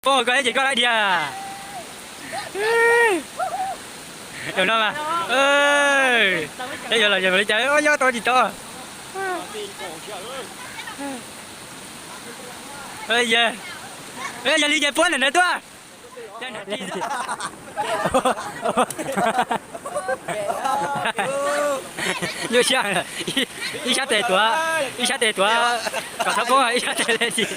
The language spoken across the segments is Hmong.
Poob koj thiab ces koj lawv dhia. Zaum no mas, peb yuav los yog li cas, nyob tau tsis tau. Yog li ces puab ntawm no tuaj. Nyuaj siab, ib sab tes tuav, ib sab tes tuav kom txhob poob, ib sab tes le tis.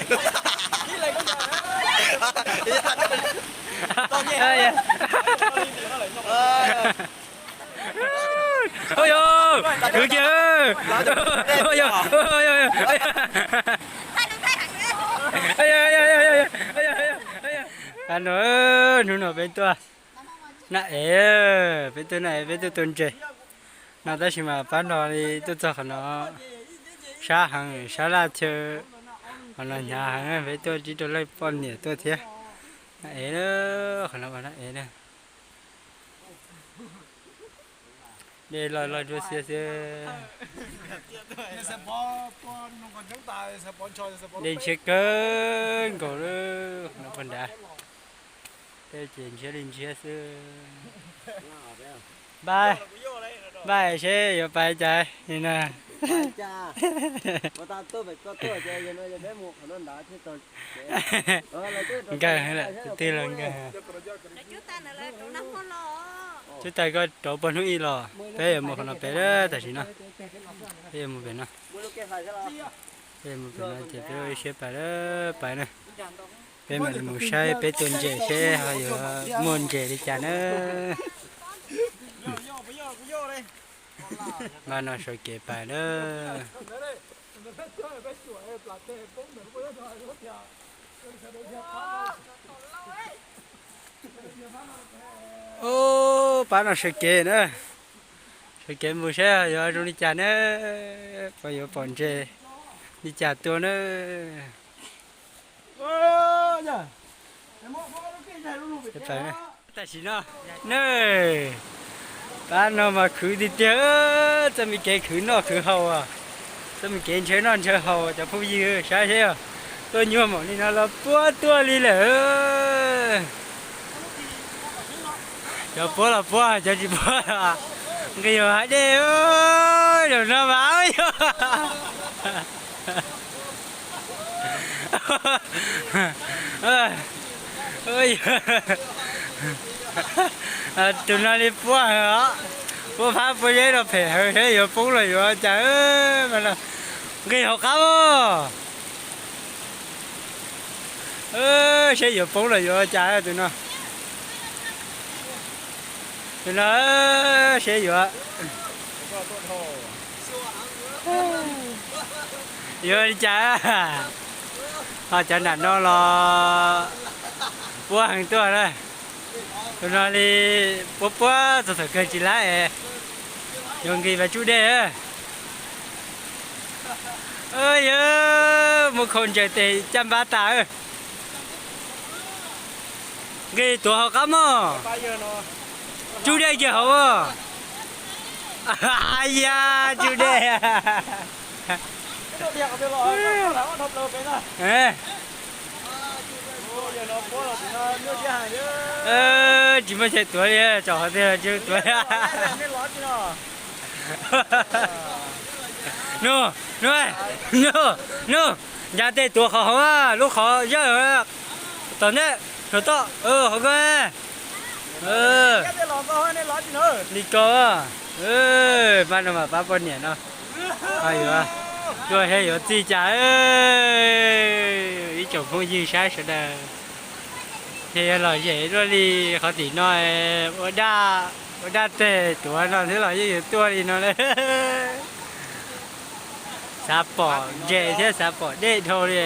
Ua yog, khwv kiag. Pab no, hnub no peb tuaj noj ev, peb tuaj noj ev, peb tuaj tua ntses no tab sis mas pab no li tuaj txog qhov no sab heev, sab laj chaw, qhov no hnyav heev, peb tuaj ntsib rau leej poj niam tuaj thiab. Noj ev, qhov no noj ev na. Dej loj loj nruab xiab xwb. Dej ntshiab kawg nkaus lawm, qhov no pog nrad. Tej ces ntshiab li ntshiab xwb. Npaj, npaj seb yuav pais cas na. Nkawg lawm, tus twg los nkawg. Cub tas koj rauv pog hnub ib los peb yuav mus qhov no pem tam sim no. Peb yuav mus pem no. Peb yuav mus pem no ces peb ua ib siab pais lawm, pais na. Peb mam li mus saib peb tua ntses seb ho yuav muaj ntses li cas na. Npaj no sawv kev pais na. Ub, pab no sawv kev na. Sawv kev mus saib yuav zoo li cas na, puas yuav pom ntses li cas tua na. Tam sim no na, pab no mas khwv tiag tiag, txoj me kev khwv noj khwv haus, txoj me kev ntshaw noj ntshaw haus cov phooj ywg saib seb, tuaj nyuaj npaum li no los puab tuaj li lawm. Cov puab los puab, cov tsis puab los nqis hav dej. Zaum no mas yog tus no li puab heev os, puab phab puab zeb no phem heev, seb yuav poob los yuav cas. Nqis hauv qab os, seb yuav poob los yuav cas tus no. Tus no seb yuav, yuav li cas. Ho cov nram no los puab heev tuaj na. Tus no li puab puab txog thaum kawg tsis laib es yuav nqis vas tsuj dej. Yog mus khau ntsaws tes caj npab tas. Nqis tuav hauv qab mog. Tsuj dej kiag hauv. Ya, tsuj dej. Tsis muaj chaw tuav li, tsom qhov twg los tsis tuav li. Nug, nug, nug, nug, ncav tes tuav qhov hauv, lub qhov zawj, tom ntej, saum toj, hauv ko. Li ko, pab no mas pab poj niam no, yuav tuaj thiab yuav txij cas. Ib tsoom phooj ywg saib sawv daws, ces yog lom zem luaj li qhov tim no, ua daj, ua daj teg tuav no thiab los yeej yuav tuaj li no li. Xav pom ntses thiab xav pom dej dhau li.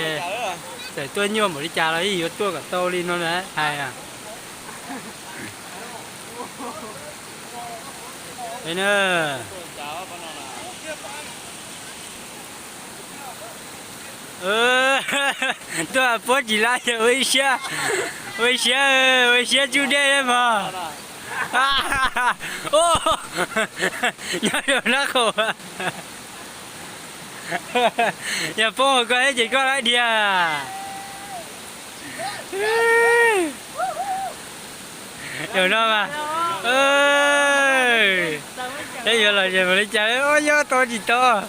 Txawm tuaj nyuaj npaum li cas los yeej yuav tuaj kom tau li no na hais. Tuaj puab tsis laib, ua ib siab, ua ib siab, ua ib siab tsuj dej mog. Nyob rau nab qaum. Yog poob hauv koj thiab ces koj laib dhia. Zaum no mas, peb yuav los ces mam li cas, yog tau tsis tau.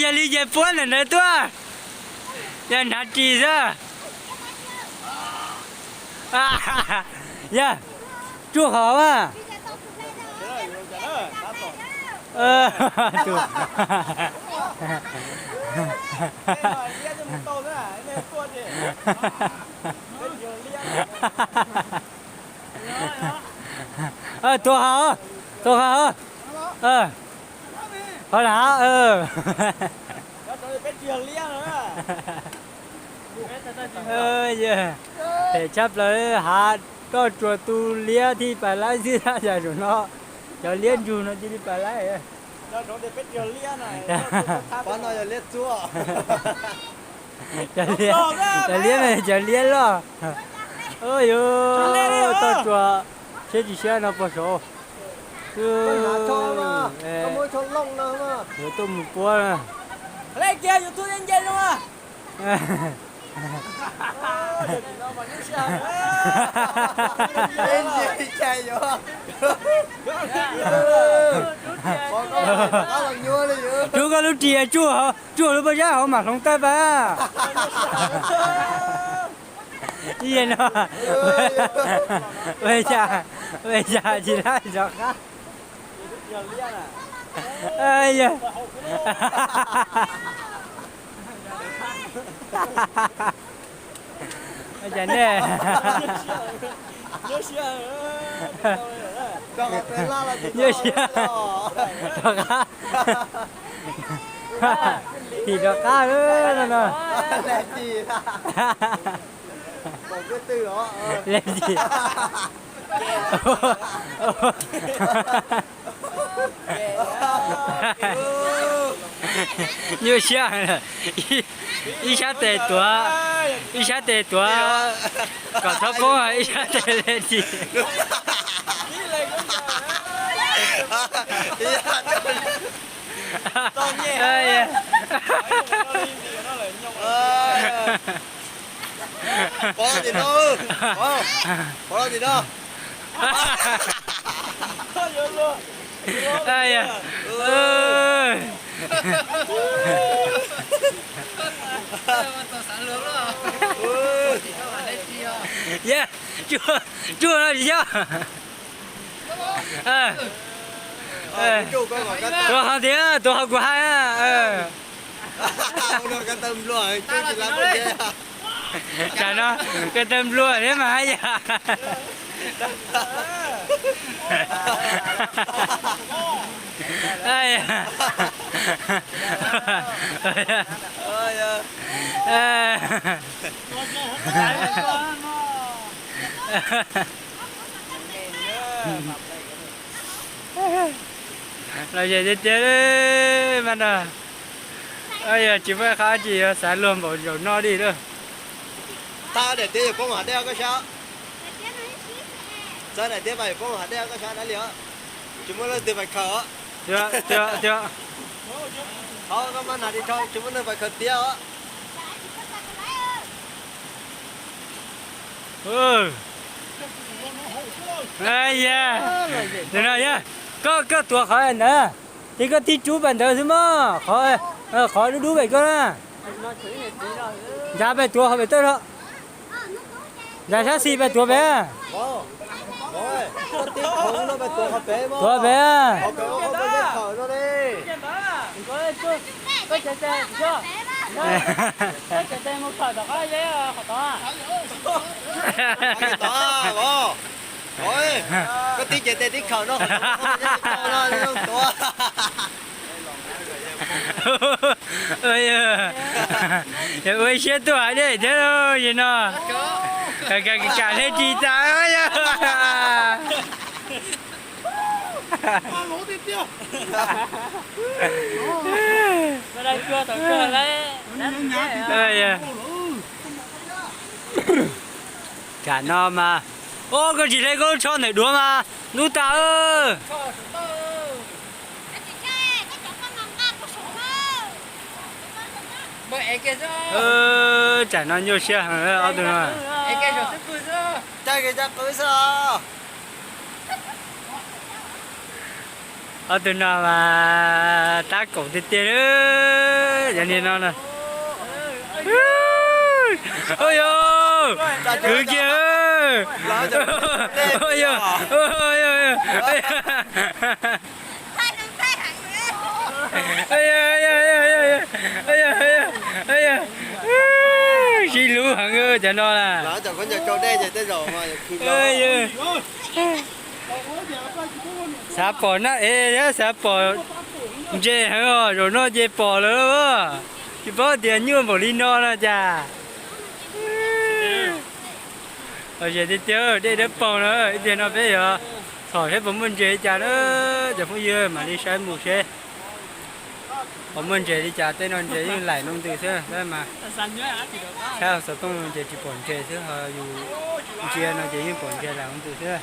Yog li ces puab ntawm ntawd tuaj, yog hnav ris xwb. Yog, tsuj hov mas. Tuav hov, tuav hov. Qhov na. Phem tshaj plaws, hav toj tsuas tu liab thiaj pais laib xwb, yam zaum no cov liab ntsug no cia li pais laib. Cov liab, cov liab loj. Yuav toj tsuas siab tsis siab no puag saud. Yuav tuaj mus puab. Tsuj koj lub ris, tsuj lub pob zeb hauv mam hloov tawj pab. Ib yam no, ua cas, ua cas tsis laj rov qab. Ua cas nej, nyuaj siab, rov qab, thim rov qab no no. Leej twg? Nyuaj siab, ib sab tes tuav, ib sab tes tuav kom txhob poob, ib sab tes le ris. Pov tim no, pov tim no. Yog, tsuj no tsis yog. Tuav hov tiag, tuav hov kuv hais. Tsam no ko taw nplua thiab mas haj yam. Los zem tiag tiag mas no. Yog tsis muaj qhov tsis yuav xav luag npaum zaum no li lawm. Tag daim tiab yuav poob hav dej koj sab. Txawb daim tiab mas yuav poob hav dej koj sab dab li os. Tsis muaj leej twg pais khaws os. Qhov koj maj hnav ris tsho tsis muaj neeg pais khaws tiab os. Yog, koj, koj tuav qhov ntawd, ces koj tig rub pem ntawd xwb mog, qhov, qhov dub dub pem koj na. Ntxav pem tuav qhov pem tawj no. Ntxav sab xis pem tuav pem. Tuav pem. Koj tib cev tes tib khawm no, tuav. Yog ua siab tuaj dej thiab li no, kam hle ris tas. Tsam no mas, o, koj tsis hle koj lub tsho ntawm duav mas ntub tas. Tsam no nyuaj siab heev ob tug no. Ob tug no mas tab kaum tiag tiag, yog niag no na. Ua yog, kwv kiag. Ua yog, sib hlub heev cov no na. Xav pom na es, xav pom ntses heev os, zaum no ces pom lawm. Tsis paub tias nyuaj npaum li no no cas. Los zem tiag tiag, dej dawb paug na, ib pliag no peb yuav txhom seb puas muaj ntses li cas na. Cov phooj ywg mam li saib mus seb puas muaj ntses li cas, tej no ntses yeej laim loo ntws xwb mas. Saib xov tooj no ces tsis pom ntses xwb, ho yus ntsia no ces yeej pom ntses laim loo ntws xwb.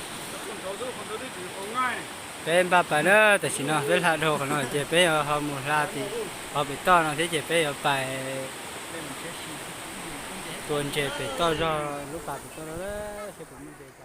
Peb npaj pais na, tam sim no peb hla dhau qhov no ces peb yuav ho mus hla tim qhov pem toj no thiab ces peb yuav pais tua ntses pem toj zog lub pas pem toj no seb puas muaj ntses.